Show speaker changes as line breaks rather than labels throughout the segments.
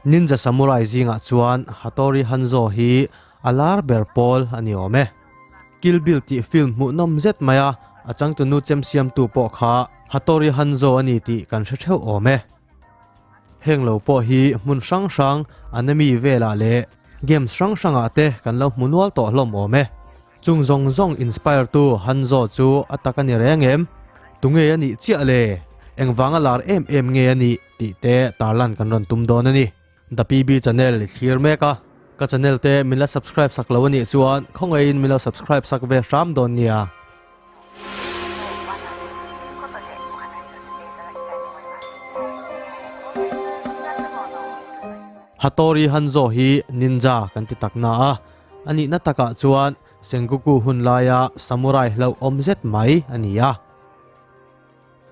Ninja Samurai zingah chuan Hattori Hanzo hi a lar ber pawl a ni awm e. Kill Bill tih film hmuhnawm zet mai a, a changtunu chem siamtu pawh kha Hattori Hanzo a ni tih kan hre theuh awm e. Heng lo pawh hi hmun hrang hrang anime velah leh games hrang hrangah te kan lo hmu nual tawh hlawm awm e. Chung zawng zawng inspire tu Hanzo chu a tak a ni reng em? Tunge a nih chiah le? Engvanga lar em em nge a nih tih te tarlan kan rawn tum dawn a ni. The PB channel i thlir mek a, ka channel te min la subscribe sak lo a nih chuan khawngaihin min lo subscribe sak ve hram dawn nia. Hattori Hanzo hi ninja kan ti tak na a, a nihna takah chuan Sengoku hun laia samurai hlauhawm zet mai a ni a.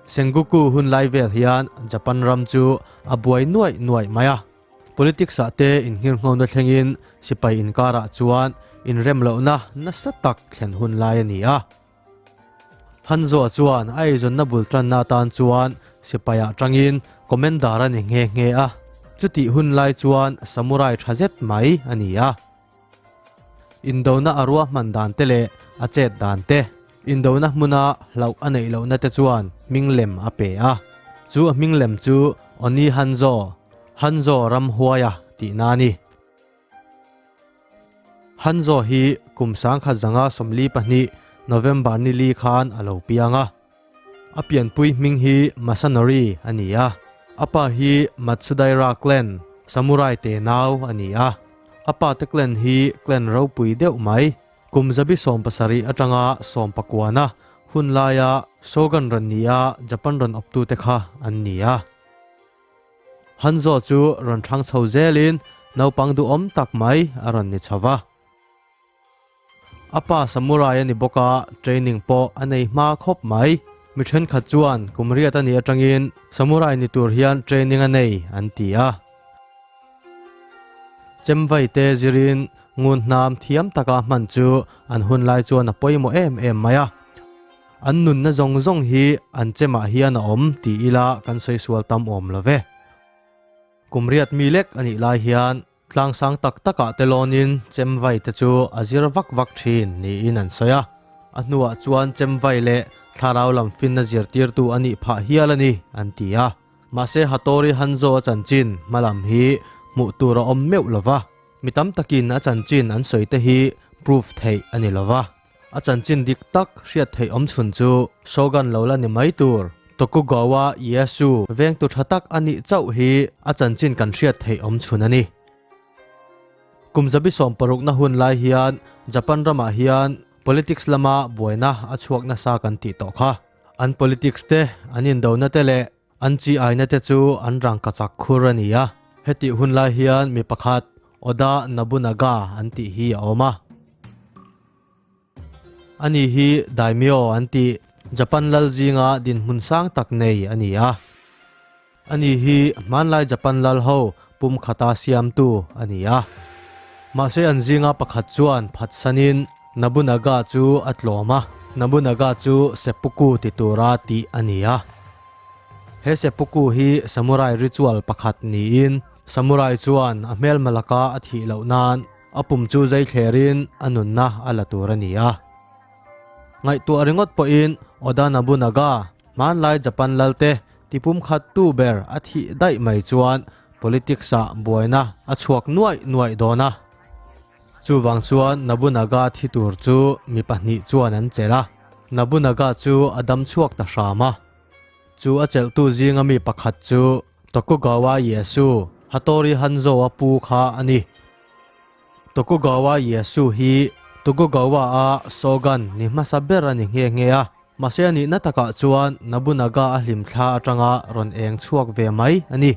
Sengoku hun lai vel hian Japan ram chu a buai nuaih nuaih mai a. Politics ah te inngirngho-na thlengin sipai inkarah chuan inremlohna nasa tak thlen hun lai a ni a. Hanzo chuan a eizawnna bul tanna atan chuan sipaiah tangin commander a ni nghe nghe a, chutih hun lai chuan samurai tha zet mai a ni a. Indona a ruahman dan te leh a chet dan te, indona hmuna hlauh a neih lohna te chuan hming lem a pe a. Chu a hming lem chu Oni Hanzo, Hanzo Ramhuaia tihna a ni. Hanzo hi kum 1942 November ni li khan a lo piang a. A pianpui hming hi Masanori a ni a. A pa hi Matsudaira clan samurai te nau a ni a. A pa te clan hi clan ropui deuh mai. Kum 17 atanga sawmpakuana hun laia Shogun rawn ni a Japan rawn awptute kha an ni a. Hanzo chu rawn thlang chho zelin naupang duhawm tak mai a rawn ni chho va. A pa samurai a ni bawk a, training pawh a nei hma khawp mai. Mi thenkhat chuan kum riat a nih atangin samurai ni tur hian training a nei an ti a. Chemvai te zirin ngun hnam thiam taka hman chu an hun lai chuan a pawimawh em em mai a. An nunna zawng zawng hi an chemah hian a awm ti ila kan sawi sual tam awm lo ve. Kum riat mi lek a nih lai hian tlang sang tak takah te lawnin chemvai te chu a zir vak vak thin niin an sawi a. A hnuah chuan chemvai leh thlarau lam finna zirtirtu a nih phah hial a ni an ti a. Mahse Hattori Hanzo a chanchin hmalam hi hmuh tur a awm meuh lo va, mi tam takin a chanchin an sawi te hi proof theih a ni lo va. A chanchin dik tak hriat theih awm chhun chu Shogun lo la ni mai tur Tokugawa Ieyasu vengtu tha tak a nih chauh hi a chanchin kan hriat theih awm chhun a ni. Kum 16na hun lai hian Japan ramah hian politics lama buaina a chhuak nasa kan tih tawh kha. An politics te, an indona te leh an chi aina te chu an rangkachak khur a ni a. Hetih hun lai hian mi pakhat Oda Nobunaga an tih hi a awm a. Ani hi Daimyo an tih Japan lal zinga dinhmun sang tak nei a ni a. Ani hi hmanlai Japan lal ho pum khata siamtu a ni a. Mahse an zinga pakhat chuan phatsanin Nobunaga chu a tlawm a, Nobunaga chu seppuku ti tura tih a ni a. He seppuku hi samurai ritual pakhat niin samurai chuan a hmelma laka a thih loh nan a pum chu zai thlerin a nunna a la tur a ni a. Ngaihtuah ringawt pawhin Oda Nobunaga hmanlai Japan lalte Tipum khat tu ber a thih daih mai chuan politics ah buaina a chhuak nuaih nuaih dawn a. Chuvang chuan Nobunaga thi tur chu mi pahnih chuan an chelh a, Nobunaga chu a dam chhuak ta hram a. Chu a chelhtu zinga mi pakhat chu Tokugawa Ieyasu, Hattori Hanzo a pu kha a ni. Tokugawa Ieyasu hi Tokugawa a Shogun ni hmasa ber a ni nghe nghe a. Mahse a nihna takah chuan Nobunaga a hlim thla atanga rawn eng chhuak ve mai a ni.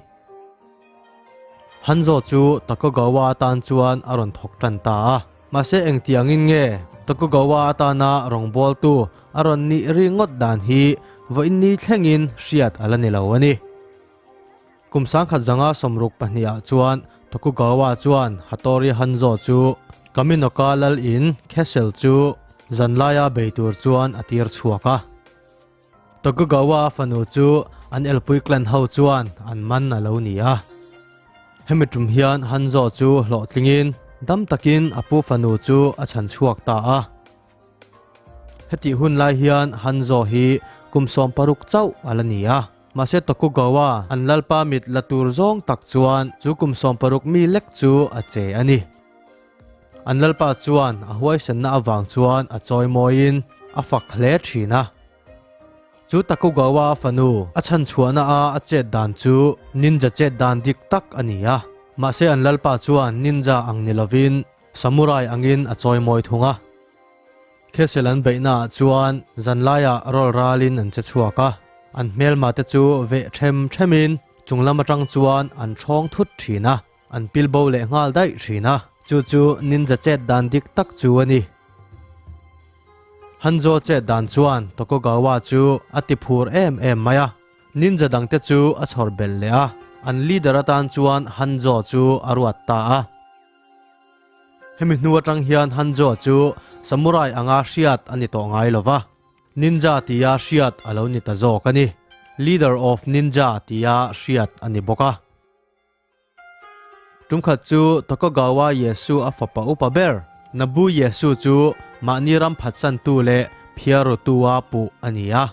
Hanzo chu Tokugawa atan chuan a rawn thawk tan ta a. Mahse engtiangin nge Tokugawa atana rawngbawltu a rawn nih ringawt dan hi vawiinni thlengin hriat a la ni lo a ni. Kum 1962 ah chuan Tokugawa chuan Hattori Hanzo chu Kaminoka lal in castle chu zanlaia bei tur chuan a tir chhuak a. Tokugawa fanu chu an elpui clan ho chuan an man a lo ni a. Hemi tum hian Hanzo chu hlawhtlingin dam takin a pu fanu chu a chhan chhuak ta a. Hetih hun lai hian Hanzo hi kum 16 chauh a la ni a. Mahse Tokugawa an lalpa mit la tur zawng tak chuan chu kum 16 mi lek chu a che a ni. An lalpa chuan a huaisenna avang chuan a chawimawiin a fak hle thin a. Chu Tokugawa fanu a chhanchhuahna a a chet dan chu ninja chet dan dik tak a ni a. Mahse an lalpa chuan ninja ang ni lovin samurai angin a chawimawi thung a. Castle an beihna ah chuan zanlaiah rawl ralin an che chhuak a, an hmelma te chu veh them themin chunglam atang chuan an thawng thut thin a. An pil bo leh nghal daih thin a, chu chu ninja chet dan dik tak chu a ni. Hanzo chet dan chuan Tokugawa chu a ti phur em em mai a, ninja dangte chu a chhawr belh leh a, an leader atan chuan Hanzo chu a ruat ta a. Hemi hnu atang hian Hanzo chu samurai anga hriat a ni tawh ngai lo va, ninja tia hriat a lo ni ta zawk a ni. Leader of Ninja tia hriat a ni bawk a. Tumkhat chu Tokugawa Ieyasu a fapa upa ber, Nobu Ieyasu chu mahni ram phatsantu leh phiarrutua puh a ni a.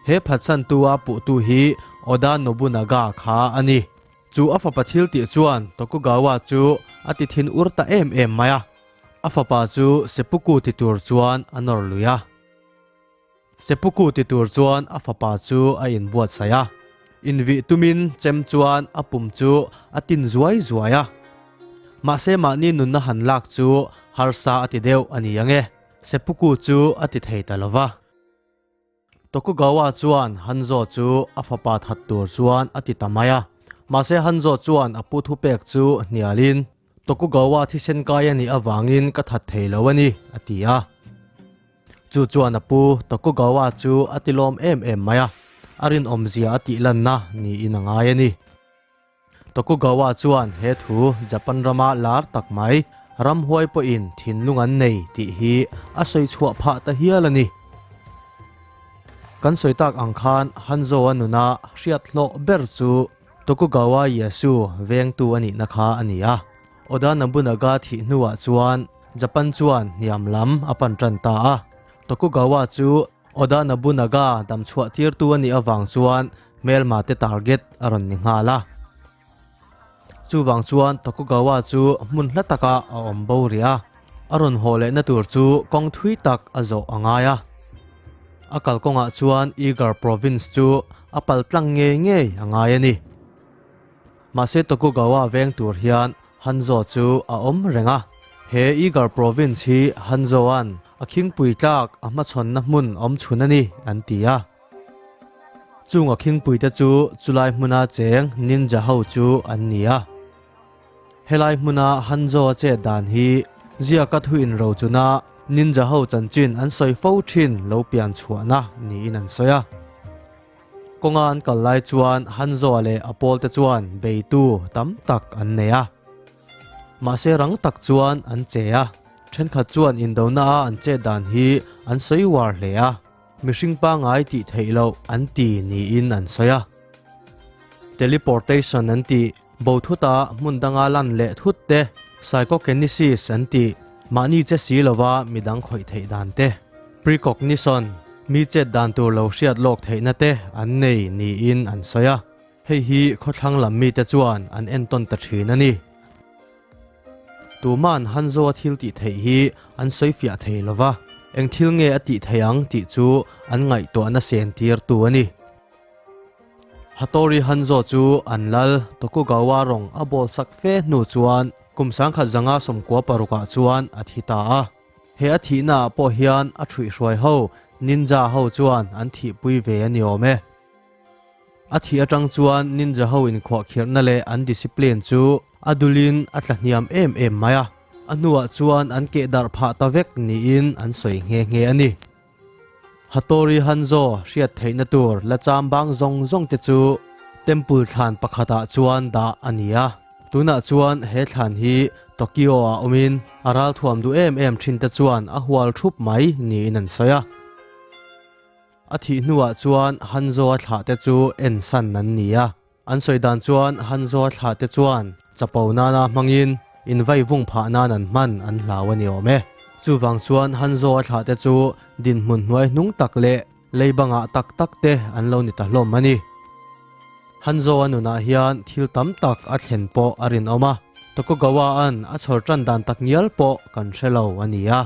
He phatsantua puhtu hi Oda Nobunaga kha a ni. Chu a fapa thil tih chuan Tokugawa chu a ti thin ur ta em em mai a. A fapa chu seppuku ti tur chuan a nawr lui a. Seppuku ti tur chuan a fapa chu a inbuatsaih a, invih tumin chem chuan a pum chu a tin zuai zuai a. Mahse mahni nunna han lak chu harsa a ti deuh a ni ang e, Seppuku chu a ti thei ta lo va. Tokugawa chuan Hanzo chu a fapa that tur chuan a ti ta mai a, mahse Hanzo chuan a pu thupek chu hnialin, Tokugawa thisen kai a nih avangin ka that thei lo a ni, a ti a. Chu chuan a pu Tokugawa chu a ti lawm em em mai a, a rinawmzia a tih lanna niin a ngai a ni. Tokugawa chuan he thu Japan rama lar tak mai ramhuai pawhin thinlung an nei tih hi a sawi chhuah phah ta hial a ni. Kan sawi tak ang khan Hanzo-a nuna hriat hlawh ber chu Tokugawa Ieyasu vengtu a nihna kha a ni a. Oda Nobunaga thih hnuah chuan Japan chuan hniam lam a pan tan ta a. Tokugawa chu Oda Nobunaga damchhuah tirtu a nih avang chuan hmelma te target a rawn ni nghal a. Chuvang chuan Tokugawa chu hmun hla takah a awm bo rih a, a rawn haw lehna tur chu kawng thui tak a zawh a ngai a. A kalkawngah chuan Igar Province chu a pal tlang ngei ngei a ngai a ni. Mahse Tokugawa veng tur hian Hanzo chu a awm reng a. He Igar Province hi Hanzo-a'n a khingpui tlak a hmachhawnna hmun awm chhun a ni an ti a. Chung a khingpuite chu chulai hmuna cheng ninja ho chu an ni a. Helai hmuna Hanzo a chet dan hi ziaka thu inrochuna ninja ho chanchin an sawi fo thin lo pian chhuahna niin an sawi a. Kawnga an kal lai chuan Hanzo-a leh a pawlte chuan beitu tam tak an nei a. Mahse rang tak chuan an che a, thenkhat chuan indona a an chet dan hi an sawi uar hle a. Mihring pangngai tih theih loh an ti niin an sawi a. Teleportation an tih, bo thuta hmun danga lan leh thut te, psychokinesis an tih, mahni che si lova midang khawih theih dan te, precognition, mi chet dan tur lo hriat lawk theihna te an nei niin an sawi a. Hei hi khawthlang lam mite chuan an entawn ta thin a ni. Tuman Hanzo-a thil tih theih hi an sawi fiah thei lo va, eng thil nge a tih theih ang tih chu an ngaihtuahna sen tirtu a ni. Hattori Hanzo chu an lal Tokugawa rawng a bawl sak fe hnu chuan kum 1996 ah chuan a thi ta a. He a thihnaah pawh hian a ṭhuihhruai ho ninja ho chuan an thihpui ve a ni awm e. A thih atang chuan ninja ho inkhuahkhirhna leh an discipline chu a dulin a tla hniam em em mai a, a hnuah chuan an keh darh phah ta vek niin an sawi nghe nghe a ni. Hattori Hanzo hriat theihna tur la cham bang zawng zawng te chu temple thlan pakhatah chuan dah a ni a, tunah chuan he thlan hi Tokyo ah awmin a ralthuam duh em em thin te chuan a hual thup mai niin an sawi a. A thih hnuah chuan Hanzo-a thlah te chu en san an ni a. An sawi dan chuan Hanzo-a thlah te chuan chapo nana hmangin invai vung phah nan an hman an hlau a ni awm e. Chuvang chuan Hanzo-a thlah te chu dinhmun hnuai hnung tak leh lei bangah tak tak te an lo ni ta hlawm a ni. Hanzo-a nunah hian thil tam tak a thlen pawh a rinawm a, Tokugawa-a'n a chhawr tan dan tak ngial pawh kan hre lo a ni a.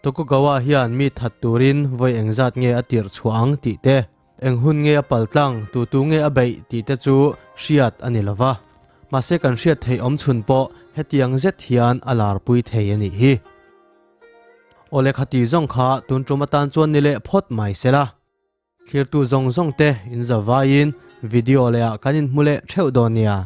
Tokugawa hian mi that turin vawi engzat nge a tirh chhuah ang tih te, Eng hun nge a pal tlang, tu tu nge a beih tih te chu hriat a ni lo va. Mahse kan hriat theih awm chhun pawh hetiang zet hian a larpui thei a nih hi. Awle khati zawng kha tun tum atan chuan ni leh phawt mai se la. Thlirtu zawng zawng te in za vaiin video leh ah kan inhmu leh theuh dawn nia.